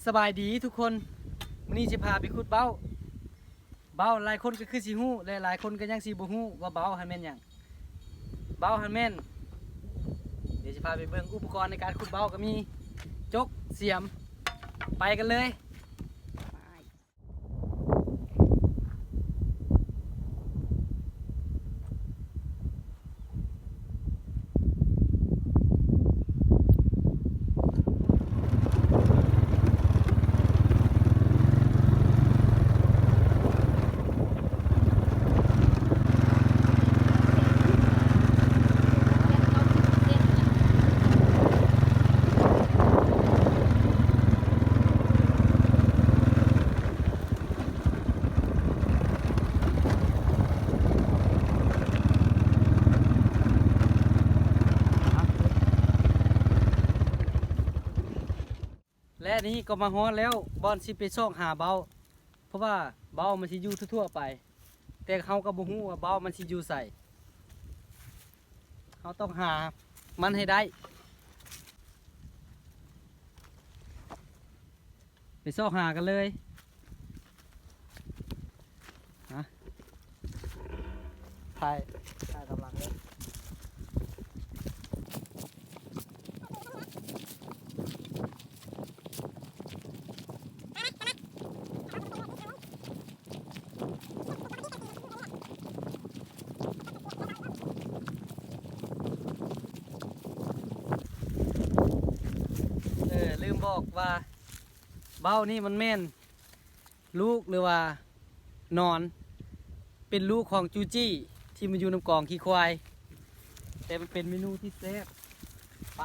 ສະບາຍດີທຸກຄົນ, ມື້ນີ້ຊິພາໄປຂຸດເບົາ. ເບົາຫຼາຍຄົນກໍຄືຊິຮູ້ ແລະ ຫຼາຍຄົນກໍຍັງຊິບໍ່ຮູ້ວ່າເບົາຫັ້ນແມ່ນຫຍັງ. ເບົາຫັ້ນແມ່ນ ດຽວຊິພາໄປເບິ່ງ. ອຸປະກອນໃນການຂຸດເບົາກໍມີ ຈົກ, ສຽມ. ໄປກັນເລີຍ. ແລະນີ້ກໍມາຮອດແລ້ວ ບ່ອນຊິໄປຊອກຫາເບົາ, ເພາະວ່າເບົາມັນຊິຢູ່ທົ່ວໆໄປ, ແຕ່ເຮົາກໍບໍ່ຮູ້ວ່າເບົາມັນຊິຢູ່ໃສ. ເຮົາຕ້ອງຫາມັນໃຫ້ໄດ້. ໄປຊອກຫາກັນເລີຍ. ຮະ ຖ່າຍ ຖ່າຍຕາມຫຼັງເລີຍ. ເອີ ລືມບອກວ່າ ເບົານີ້ມັນແມ່ນລູກ ຫຼືວ່າໜອນ ເປັນລູກຂອງຈູຈີ້ ທີ່ມັນຢູ່ນຳກອງຂີ້ຄວາຍ, ແຕ່ມັນເປັນເມນູທີ່ແຊບ. ໄປ.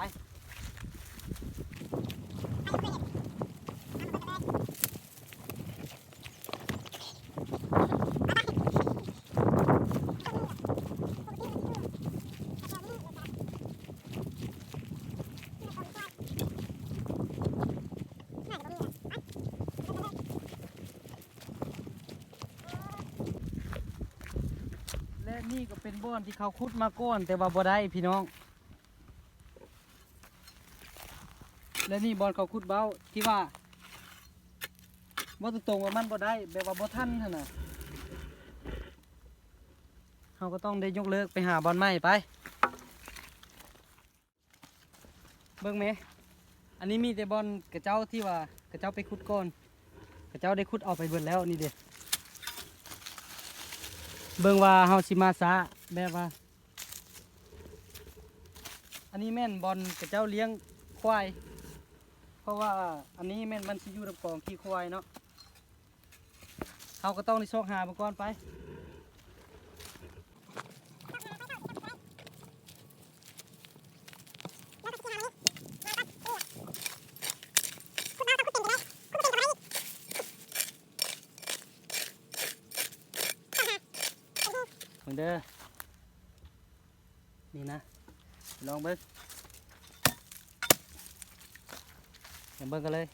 ແລະນີ້ກໍເປັນບ່ອນທີ່ເຂົາຂຸດມາກ່ອນ ແຕ່ວ່າບໍ່ໄດ້ພີ່ນ້ອງ. ແລະນີ້ບ່ອນເຂົາຂຸດເບົາ ທີ່ວ່າເວົ້າຕົງໆວ່າມັນບໍ່ໄດ້ ແບບວ່າບໍ່ທັນຫັ້ນນະ, ເຮົາກໍຕ້ອງໄດ້ຍົກເລີກໄປຫາບ່ອນໃໝ່ໄປ. ເບິ່ງແມ, ອັນນີ້ມີແຕ່ບ່ອນຂະເຈົ້າທີ່ວ່າຂະເຈົ້າໄປຂຸດກ່ອນ, ຂະເຈົ້າໄດ້ຂຸດເອົາໄປເບິດແລ້ວ. ນີ້ເດ, ເບິ່ງວ່າເຮົາຊິມາຊ້າ ແບບວ່າ ອັນນີ້ແມ່ນບ່ອນຂະເຈົ້າລ້ຽງຄວາຍ, ເພາະວ່າອັນນີ້ແມ່ນມັນຊິຢູ່ນຳກອງຂີ້ຄວາຍເນາະ. ເຮົາກໍຕ້ອງໄດ້ຊອກຫາເບິ່ງກ່ອນໄປ. ເບິ່ງເດີ. ນີ້ນະ, ລອງເບິ່ງ, ມາເບິ່ງກັນເລີຍ.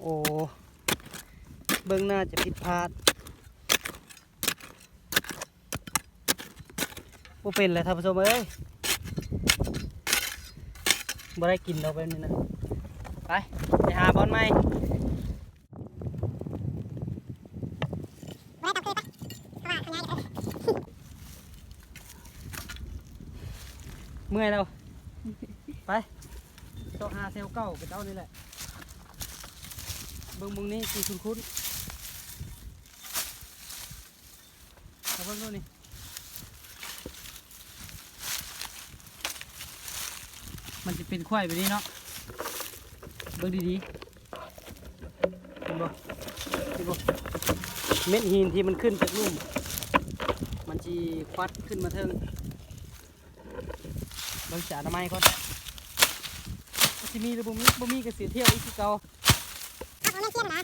ໂອ້ ເບິ່ງໜ້າຈະຜິດພາດ. ບໍ່ເປັນແລ້ວທ່ານຜູ້ຊົມເອີຍ, ບໍ່ໄດ້ກິນດອກແບບນີ້ນະ. ໄປ ໄປຫາບ່ອນໃໝ່. ເມື່ອຍແລ້ວ. ໄປ ຊອກຫາແຖວເກົ່າຂະເຈົ້ານີ້ແຫຼະ. ເບິ່ງໝ່ອງນີ້ຄືຄຸ້ນໆ. ມາເບິ່ງດູນີ້, ມັນຈະເປັນໄຂວ້ແບບນີ້ເນາະ. ເບິ່ງດີໆ, ເຫັນບໍ່ ເຫັນບໍ່? ເມັດຫີນທີ່ມັນຂຶ້ນຈາກລຸ່ມ ມັນຊິຄວັດຂຶ້ນມາເທິງ. ເບິ່ງສາອະນາໄມກ່ອນ, ມັນຊິມີຫຼືບໍ່ມີ? ບໍ່ມີກໍຊິທຽວອີກຄືເກົ່າ. ເອົາເອົາເລື່ອງທຽວນະ.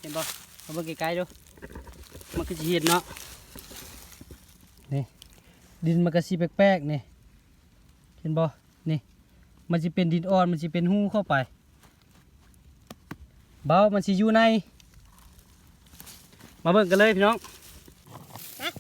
ເຫັນບໍ່? ເຮົາເບິ່ງໃກ້ໆ ດູ ມັນຄືຊິເຫັນເນາະ. ນີ້ ດິນມັນກໍຊິແປກໆ ນີ້ ເຫັນບໍ່? ນີ້ ມັນຊິເປັນດິນອ່ອນ ມັນຊິເປັນຮູເຂົ້າໄປ. ເບົາ ມັນຊິຢູ່ໃນ. ມາເບິ່ງກັນເລີຍພີ່ນ້ອງ. ຈັກ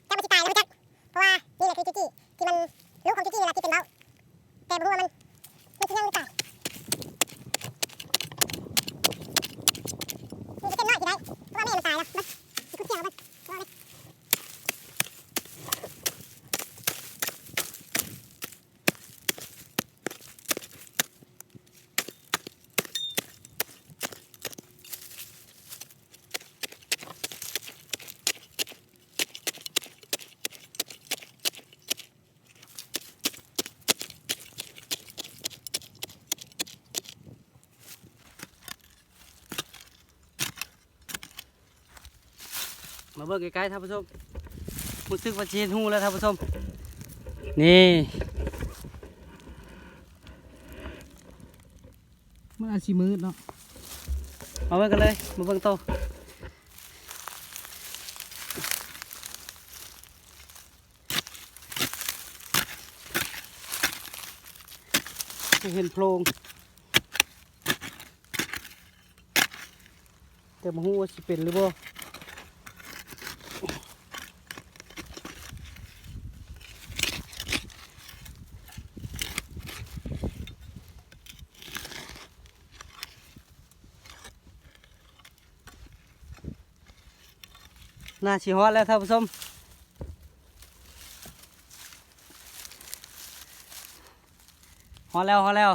ມັນຊິຕາຍແລ້ວບໍ່ຈັກ ເພາະວ່ານີ້ແຫຼະຄືຈູຈີ້ ທີ່ມັນ ລູກຂອງຈູຈີ້ນີ້ແຫຼະທີ່ເປັນເບົາ ແຕ່ບໍ່ຮູ້ວ່າມັນ ມັນຊິຍັງຫຼືຕາຍ. ມີແຕ່ເຕັມນ້ອຍຊິໄດ້ ເພາະວ່າແມ່ມັນຕາຍແລ້ວ ເບິ່ງ ຊິຂຸດຂຽວເບິ່ງ ເອົາເລີຍ. ມາເບິ່ງໃກ້ໆ ທ່ານຜູ້ຊົມ ຮູ້ສຶກວ່າຊິເຫັນຮູແລ້ວທ່ານຜູ້ຊົມ. ນີ້ ມັນອາດຊິມືດເນາະ. ມາເບິ່ງກັນເລີຍ ມາເບິ່ງໂຕ. ເຫັນໂພງ ແຕ່ບໍ່ຮູ້ວ່າຊິເປັນຫຼືບໍ່. ໜ້າຊິຮອດແລ້ວທ່ານຜູ້ຊົມ ຮອດແລ້ວ ຮອດແລ້ວ.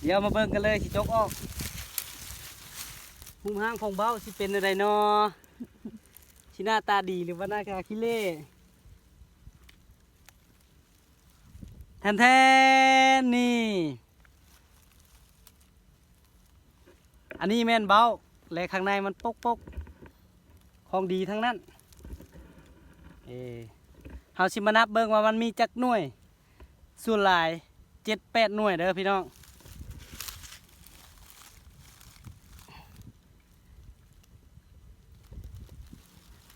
ດຽວມາເບິ່ງກັນເລີຍ ຊິຈົກອອກ ຮູບຮ່າງຂອງເບົາຊິເປັນແນວໃດນໍ ຊິໜ້າຕາດີ ຫຼືວ່າໜ້າຕາຂີ້ເຫຼ້. ແທນໆ ນີ້ ອັນນີ້ແມ່ນເບົາ ແລະ ຂ້າງໃນມັນປົກໆ ຂອງດີທັງນັ້ນ. ເອີ ເຮົາຊິມານັບເບິ່ງວ່າມັນມີຈັກໜ່ວຍ ສ່ວນຫຼາຍເຈັດແປດໜ່ວຍເດີພີ່ນ້ອງ.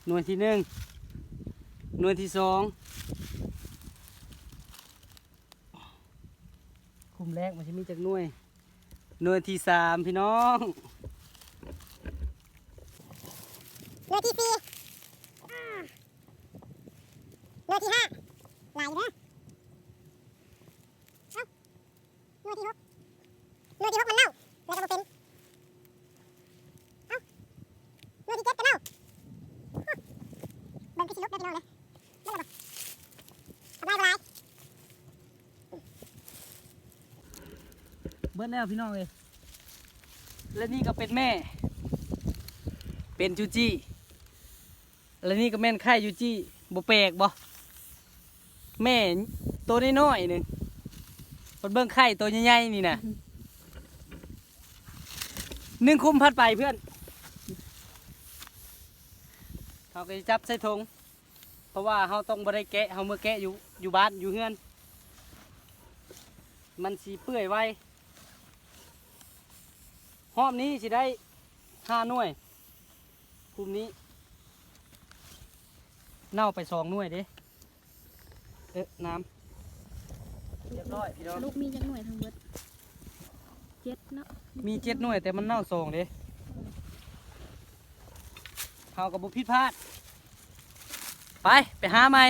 ໜ່ວຍທີໜຶ່ງ ໜ່ວຍທີສອງ ຄຸ້ມແລກມັນຊິມີຈັກໜ່ວຍ? ໜ່ວຍທີສາມພີ່ນ້ອງ ໜ່ວຍທີສີ່ ໜ່ວຍທີຫ້າ ຫຼາຍຢູ່ເດີ. ເອົ້າ ໜ່ວຍທີຫົກ ໜ່ວຍທີຫົກມັນເນົ່າ ແລ້ວກໍບໍ່ເປັນ. ເອົ້າ ໜ່ວຍທີເຈັດກໍເນົ່າ. ເບິ່ງຄືຊິຫຼຸດເດີພີ່ນ້ອງເດີ ເບິ່ງແລ້ວບໍ່ ທຳລາຍບໍ່ຫຼາຍ. ເບິດແລ້ວພີ່ນ້ອງເອີຍ ແລະນີ້ກໍເປັນແມ່ ເປັນຈູຈີ້. ແລະນີ້ກໍແມ່ນໄຂ່ຈູຈີ້ ບໍ່ແປກບໍ່ ແມ່ໂຕນ້ອຍໆ ໜຶ່ງ ເພິ່ນເບິ່ງໄຂ່ໂຕໃຫຍ່ໆ ນີ້ນະ ໜຶ່ງຄຸມພັດໄປເພື່ອນ. ເຮົາກໍຈະຈັບໃສ່ຖົງ ເພາະວ່າເຮົາຕ້ອງບໍ່ໄດ້ແກະ ເຮົາເມືອແກະຢູ່ ຢູ່ບ້ານຢູ່ເຮືອນ ມັນຊິເປື່ອຍໄວ. ຮອບນີ້ຊິໄດ້ຫ້າໜ່ວຍ ຄຸ້ມນີ້ ເນົ່າໄປສອງໜ່ວຍເດ້. ເອີ ນ້ຳ ຮຽບຮ້ອຍພີ່ນ້ອງ. ສະຫຼຸບມີຈັກໜ່ວຍທັງເບິດ? ເຈັດເນາະ ມີເຈັດໜ່ວຍ ແຕ່ມັນເນົ່າສອງເດ້. ເຮົາກໍບໍ່ຜິດພາດ ໄປ ໄປຫາໃໝ່. ໄປ.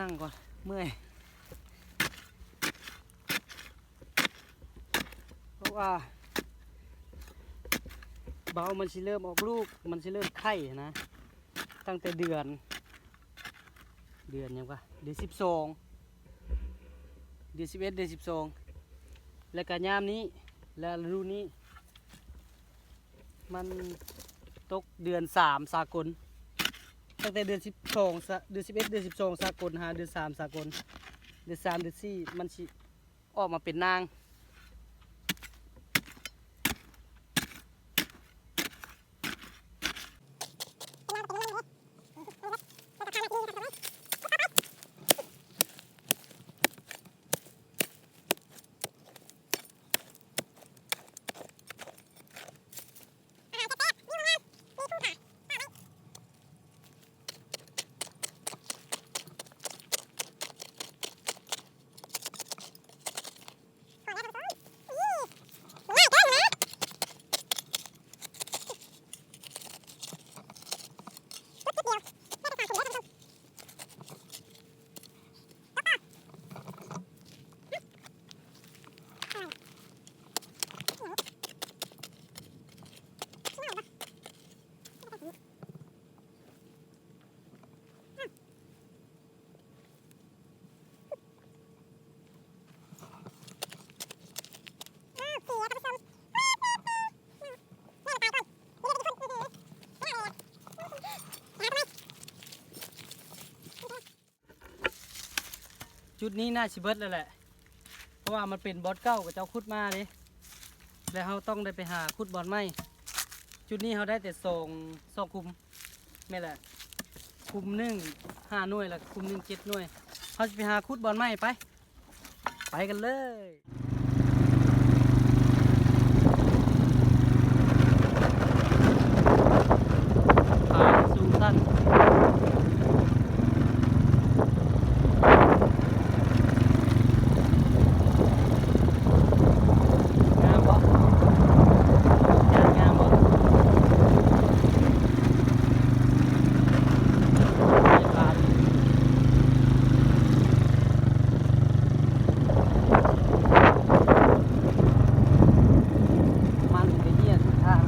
ນັ່ງກ່ອນ ເມື່ອຍ ເພາະວ່າເບົາມັນຊິເລີ່ມອອກລູກ ມັນຊິເລີ່ມໄຂ່ນະ ຕັ້ງແຕ່ເດືອນ ເດືອນຫຍັງວະ ເດືອນສິບສອງ ເດືອນສິບເອັດ ເດືອນສິບສອງ ແລ້ວກະຍາມນີ້ ແລະ ລະດູນີ້ ມັນຕົກເດືອນສາມສາກົນ ຕັ້ງແຕ່ເດືອນສິບສອງ ສະ ເດືອນສິບເອັດ ເດືອນສິບສອງສາກົນ ຫາເດືອນສາມສາກົນ ເດືອນສາມ ເດືອນສີ່ ມັນຊິອອກມາເປັນນາງ. ຈຸດນີ້ໜ້າຊິເບິດແລ້ວແຫຼະ ເພາະວ່າມັນເປັນບ່ອນເກົ່າເຂົາເຈົ້າຂຸດມາເດ້ ແລ້ວເຮົາຕ້ອງໄດ້ໄປຫາຂຸດບ່ອນໃໝ່. ຈຸດນີ້ເຮົາໄດ້ແຕ່ສອງ ສອງຂຸມ ແມ່ນແຫຼະ ຂຸມໜຶ່ງຫ້າໜ່ວຍ ແລ້ວຂຸມໜຶ່ງເຈັດໜ່ວຍ. ເຮົາຊິໄປຫາຂຸດບ່ອນໃໝ່ ໄປ ໄປກັນເລີຍ. ຜາສູງຊັນ ງາມບໍ່? ງາມບໍ່? ມັນໄປເຫຍທຸກທາງ.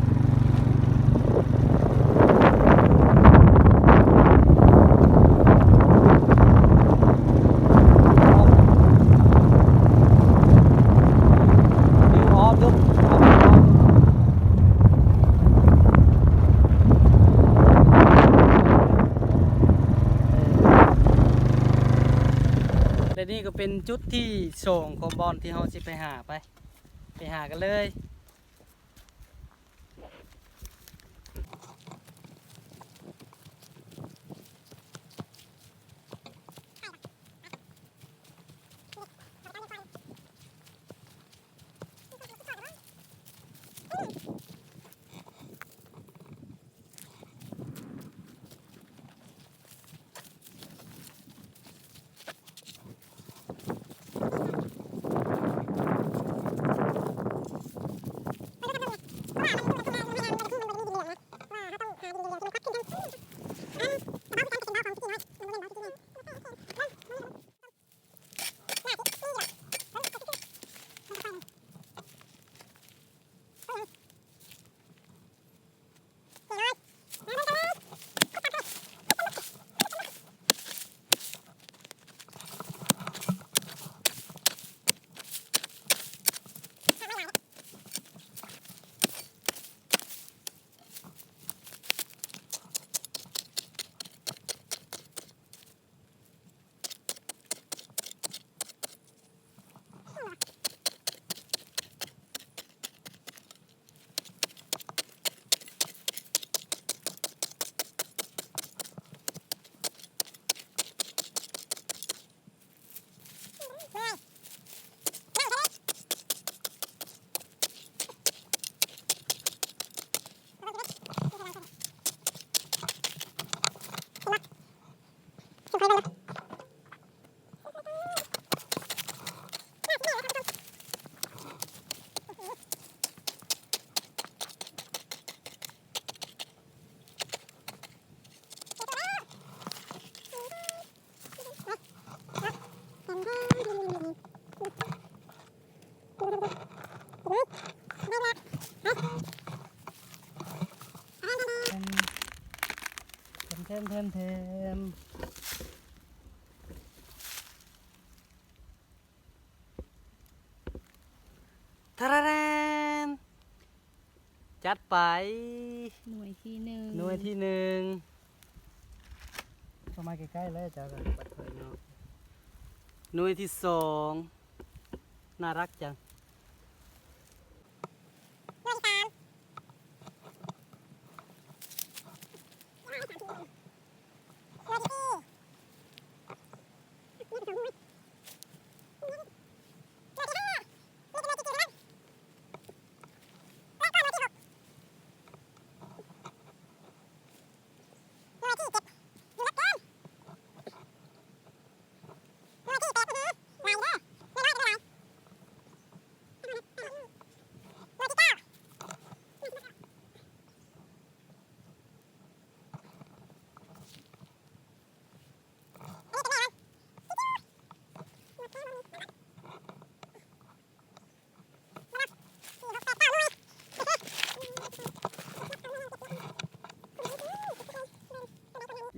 ແລະນີ້ກໍເປັນຈຸດທີສອງຂອງບ່ອນທີ່ເຮົາຊິໄປຫາ ໄປ ໄປຫາກັນເລີຍ. ແທມໆໆໆ ທາຣາແຣນ ຈັດໄປ ໜ່ວຍທີໜຶ່ງ ໜ່ວຍທີໜຶ່ງ ເຂົ້າມາໃກ້ໆເລີຍ ເຈົ້າກໍບັດຂ້ອຍເນາະ ໜ່ວຍທີສອງ ໜ້າຮັກຈັງ.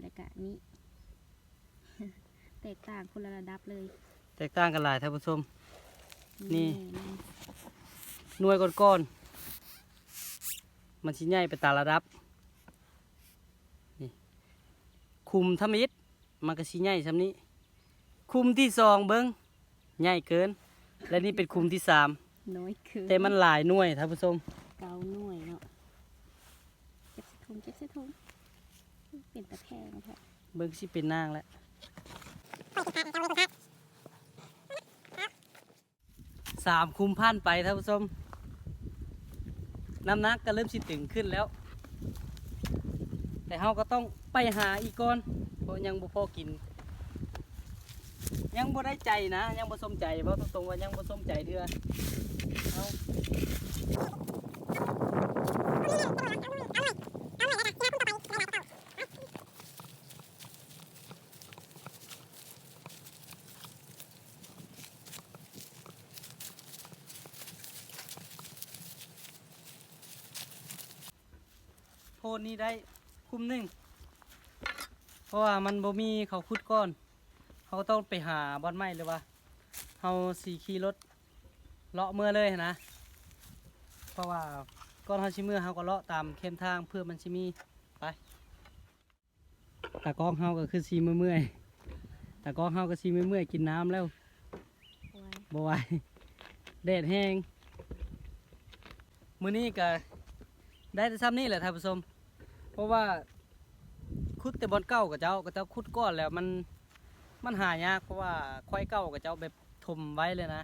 ແລ້ວກະນີ້ ແຕກຕ່າງຄົນລະລະດັບເລີຍ ແຕກຕ່າງກັນຫຼາຍທ່ານຜູ້ຊົມ ນີ້ ນີ້ ໜ່ວຍກ່ອນໆ ມັນຊິໃຫຍ່ໄປຕາມລະດັບ ນີ້ ຂຸມທຳອິດ ມັນກໍຊິໃຫຍ່ຊ່ຳນີ້ ຂຸມທີສອງເບິ່ງ ໃຫຍ່ເກີນ ແລະນີ້ເປັນຂຸມທີສາມ ນ້ອຍເກີນ ແຕ່ມັນຫຼາຍໜ່ວຍທ່ານຜູ້ຊົມ ເກົ້າໜ່ວຍເນາະ ເກັບໃສ່ຖົງ ເກັບໃສ່ຖົງ ເປັນຕາແພງແທ້ ເບິ່ງຊິເປັນນາງແລ້ວ. ສາມຂຸມຜ່ານໄປທ່ານຜູ້ຊົມ ນ້ຳໜັກກໍເລີ່ມຊິຕຶງຂຶ້ນແລ້ວ ແຕ່ເຮົາກໍຕ້ອງໄປຫາອີກກ່ອນ ເພາະຍັງບໍ່ພໍກິນ ຍັງບໍ່ໄດ້ໃຈນະ ຍັງບໍ່ສົມໃຈ ເວົ້າຕົງໆວ່າຍັງບໍ່ສົມໃຈເທື່ອ ເອົາ. ໂພນນີ້ໄດ້ຂຸມໜຶ່ງ ເພາະວ່າມັນບໍ່ມີເຂົາຂຸດກ່ອນ ເຮົາກໍຕ້ອງໄປຫາບ່ອນໃໝ່ ຫຼືວ່າເຮົາຊິຂີ່ລົດເລາະເມືອເລີຍຫັ້ນນະ ເພາະວ່າກ່ອນເຮົາຊິເມືອ ເຮົາກໍເລາະຕາມແຄມທາງ ເພື່ອມັນຊິມີ ໄປ. ຕາກ້ອງເຮົາກໍຄືຊິເມື່ອຍໆ ຕາກ້ອງເຮົາກໍຊິເມື່ອຍໆ ກິນນ້ຳແລ້ວ ບໍ່ໄຫວ ບໍ່ໄຫວ ແດດແຮງ ມື້ນີ້ກໍໄດ້ແຕ່ຊ່ຳນີ້ແຫຼະທ່ານຜູ້ຊົມ ເພາະວ່າຂຸດແຕ່ບ່ອນເກົ່າ ເຂົາເຈົ້າ ເຂົາເຈົ້າຂຸດກ່ອນແລ້ວ ມັນ ມັນຫາຍາກ ເພາະວ່າຄວາຍເກົ່າເຂົາເຈົ້າແບບຖົມໄວ້ເລີຍນະ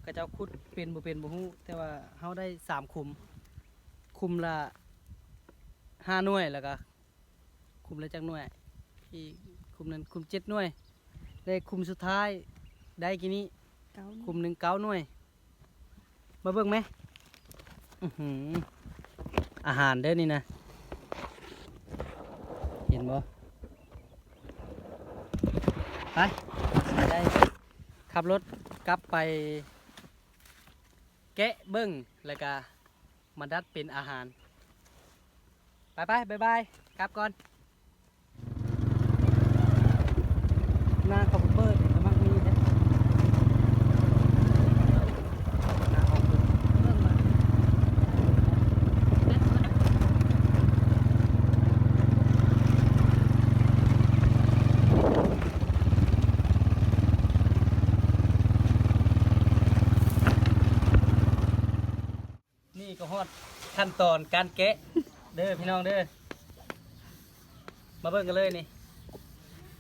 ເຂົາເຈົ້າຂຸດເປັນບໍ່ເປັນບໍ່ຮູ້ ແຕ່ວ່າເຮົາໄດ້ສາມຂຸມ ຂຸມລະຫ້າໜ່ວຍ ແລ້ວກໍ ຂຸມລະຈັກໜ່ວຍ ອີກຂຸມນັ້ນ ຂຸມເຈັດໜ່ວຍ ແລະ ຂຸມສຸດທ້າຍໄດ້ກີ້ນີ້ ເກົ້າໜ່ວຍ ຂຸມໜຶ່ງເກົ້າໜ່ວຍ ມາເບິ່ງແມະ ອືຫື ອາຫານເດີ້ນີ້ນະ ເຫັນບໍ່ ໄປ ໄດ້ ຂັບລົດກັບໄປແກະເບິ່ງ ແລ້ວກະ ມາດັດເປັນອາຫານ ໄປໆ ບາຍບາຍ ກັບກ່ອນ ໜ້າເຂົາບໍ່ເປີດ ກໍມັກມີເດ້ ໜ້າເຂົາເປີດ ເບິ່ງວ່າ ນີ້ກໍຮອດຂັ້ນຕອນການແກະເດີ້ພີ່ນ້ອງເດີ້ ມາເບິ່ງກັນເລີຍນີ້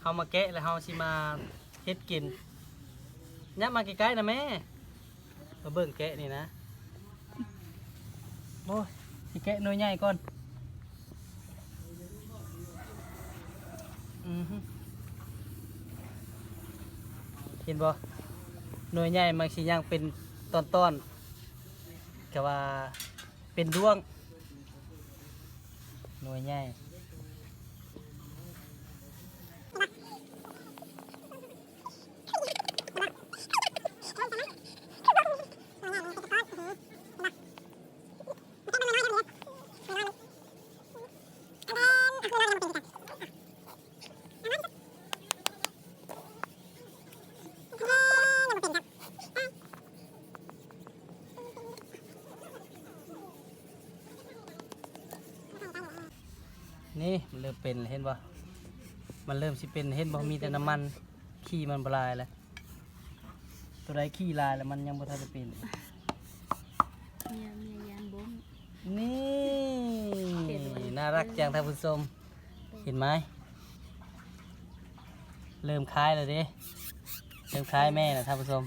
ເຮົາມາແກະແລ້ວເຮົາຊິມາເຮັດກິນ ຍັບມາໃກ້ໆນະແມ່ ມາເບິ່ງແກະນີ້ນະ ໂອ້ຍ ຊິແກະໜ່ວຍໃຫຍ່ກ່ອນ ອືຫື ເຫັນບໍ່ ໜ່ວຍໃຫຍ່ມັນຊິຍັງເປັນຕອນໆ ກະວ່າເປັນດ້ວງ ໜ່ວຍໃຫຍ່. ນີ້ມັນເລີ່ມເປັນແລ້ວ ເຫັນບໍ່? ມັນເລີ່ມຊິເປັນ ເຫັນບໍ່? ມີແຕ່ນ້ຳມັນ ຂີ້ມັນບໍ່ຫຼາຍແລ້ວ. ຕົວໃດຂີ້ຫຼາຍແລ້ວ ມັນຍັງບໍ່ທັນໄດ້ເປັນ. ເມຍ ເມຍຢ້ານບົ້ງ. ນີ້ ເຫັນບໍ່? ໜ້າລັກຈັ່ງທ່ານຜູ້ຊົມ ເຫັນໄໝ? ເລີ່ມຄາຍແລ້ວເດ້ ເລີ່ມຄາຍແມ່ແລ້ວທ່ານຜູ້ຊົມ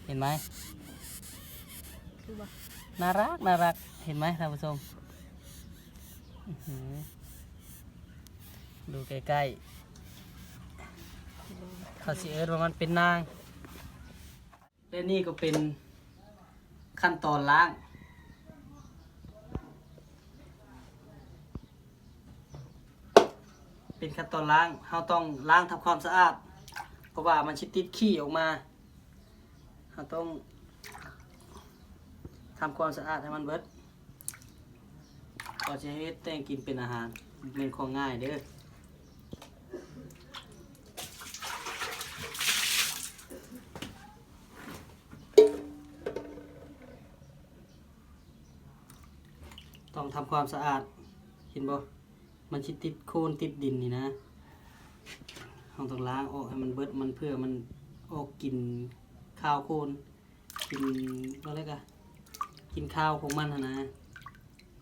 ເຫັນໄໝ? ຄືບໍ່? ໜ້າລັກ ໜ້າລັກ ເຫັນໄໝທ່ານຜູ້ຊົມ? ອືຫື ດູໃກ້ໆ ເຂົາຊິເອີ້ນວ່າມັນເປັນນາງ. ແລະນີ້ກໍເປັນຂັ້ນຕອນລ້າງ ເປັນຂັ້ນຕອນລ້າງ ເຮົາຕ້ອງລ້າງທຳຄວາມສະອາດ ເພາະວ່າມັນຊິຕິດຂີ້ອອກມາ. ເຮົາຕ້ອງທຳຄວາມສະອາດໃຫ້ມັນເບິດ ກ່ອນຊິເຮັດແຕ່ງກິນເປັນອາຫານ ບໍ່ແມ່ນຂອງງ່າຍເດີ້. ຕ້ອງທຳຄວາມສະອາດ ເຫັນບໍ່? ມັນຊິຕິດໂຄນຕິດດິນນີ້ນະ ເຮົາຕ້ອງລ້າງອອກໃຫ້ມັນເບິດ ມັນ ເພື່ອມັນອອກກິ່ນຄາວໂຄນ ກິ່ນ ວ່າແລ້ວກະກິ່ນຄາວຂອງມັນຫັ້ນນະ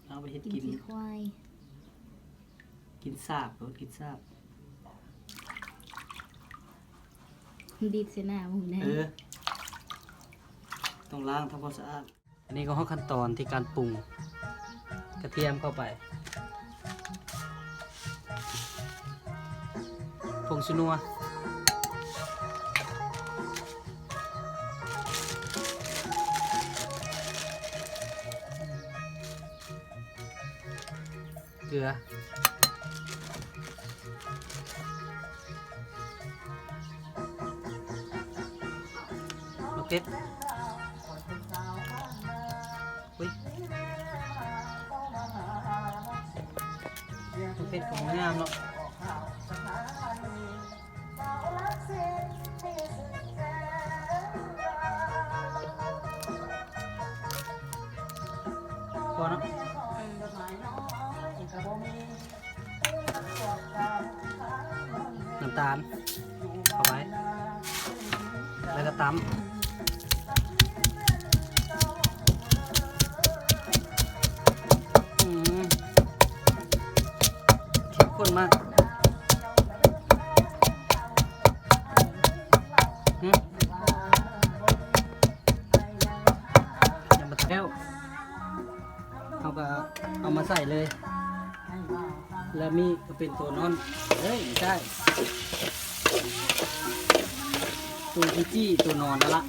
ເອົາໄປເຮັດກິນ ກິນຂີ້ຄວາຍ ກິນສາບ ເອີ້ນກິນສາບ ດີດໃສ່ໜ້າບໍ່ຮູ້ແນ່. ເອີ ຕ້ອງລ້າງທຳຄວາມສະອາດ. ອັນນີ້ກໍຮອດຂັ້ນຕອນທີ່ການປຸງ ກະທຽມເຂົ້າໄປ ຜົງຊູນົວ ເກືອ ໝາກເຜັດ ອຸ້ຍ ໝາກເຜັດກໍບໍ່ງາມເນາະ. ພໍເນາະ ອືມ ນ້ຳຕານເຂົ້າໄປ ແລ້ວກໍຕຳ ອືມ ເຂັ້ມຂຸ້ນມາກ ຫຶ ຍັງບໍ່ທັນແລ້ວ ເຮົາກໍເອົາມາໃສ່ເລີຍ ແລ້ວມີກໍເປັນຕົວນອນ ເອີຍ ບໍ່ໃຊ່ ຕົວຈີ້ ຕົວນອນນັ້ນລະ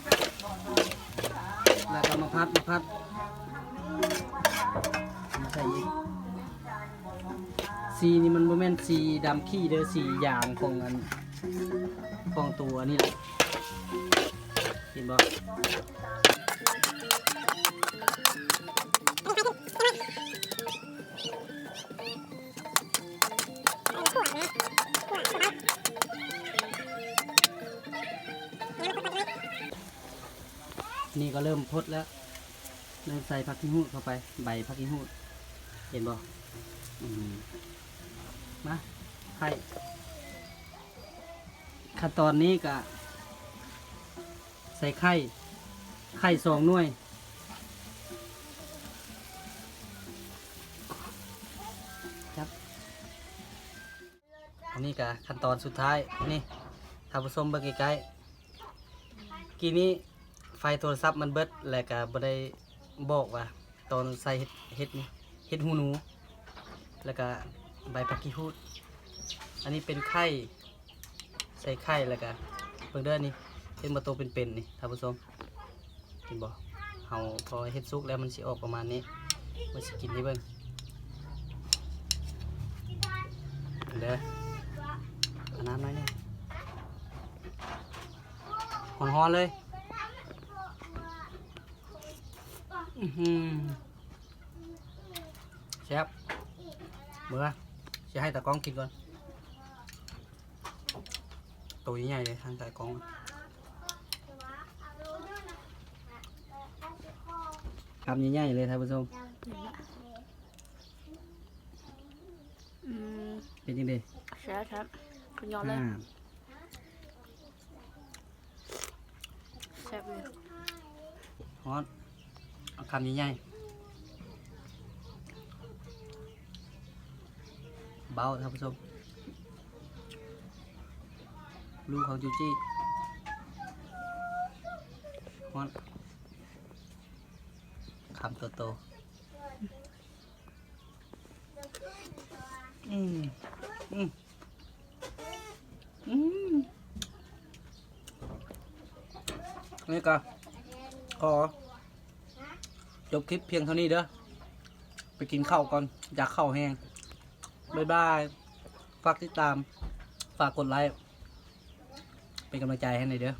ແລ້ວກໍມາຜັດ ມາຜັດ ມາໃສ່ອີກ. ສີນີ້ມັນບໍ່ແມ່ນສີດຳຂີ້ເດີ້ ສີຢາງຂອງອັນ ຂອງຕົວນີ້ແຫຼະ ເຫັນບໍ່? ນີ້ກໍເລີ່ມພົດແລ້ວ ເລີ່ມໃສ່ຜັກຂີ້ຫູດເຂົ້າໄປ ໃບຜັກຂີ້ຫູດ ເຫັນບໍ່? ອືມ ມາ ໄຂ່ ຂັ້ນຕອນນີ້ກະໃສ່ໄຂ່ ໄຂ່ສອງໜ່ວຍ ຈັບ ອັນນີ້ກະຂັ້ນຕອນສຸດທ້າຍ ນີ້ ທ່ານຜູ້ຊົມເບິ່ງໃກ້ໆ ກີ້ນີ້ໄຟໂທລະສັບມັນເບິດ ແລ້ວກະບໍ່ໄດ້ບອກວ່າຕອນໃສ່ເຫັດ ເຫັດນີ້ ເຫັດຫູໜູ ແລ້ວກະໃບຜັກຂີ້ຫູດ ອັນນີ້ເປັນໄຂ່ ໃສ່ໄຂ່ ແລ້ວກະເບິ່ງເດີ້ ນີ້ເຫັນບໍ່ ໂຕເປັນໆ ນີ້ ທ່ານຜູ້ຊົມ ເຫັນບໍ່? ເຮົາພໍເຮັດສຸກແລ້ວມັນຊິອອກປະມານນີ້ ມາຊິກິນໃຫ້ເບິ່ງເດີ້ ເອົານ້ຳໜ້ອຍໜຶ່ງ ຮ້ອນໆ ເລີຍ ອືຫື ແຊບ ເບິ່ງ ຊິໃຫ້ຕາກ້ອງກິນກ່ອນ ໂຕໃຫຍ່ໆ ເລີຍ ທາງຕາກ້ອງ ຄຳໃຫຍ່ໆ ເລີຍ ທ່ານຜູ້ຊົມ ອືມ เป็นจังได๋ แซ่บครับสุดยอดเลย อ่า แซ่บเลย ฮ้อน เอาคำใหญ่ๆ เบาท่านผู้ชม ลูกของจูจี้ ฮ้อน คำโตๆ อืม อืม อืม นี่ก็ขอจบคลิปเพียงเท่านี้เด้อ ไปกินข้าวก่อน อยากข้าวแฮง บ๊ายบาย ฝากติดตาม ฝากกดไลค์ เป็นกำลังใจให้หน่อยเด้อ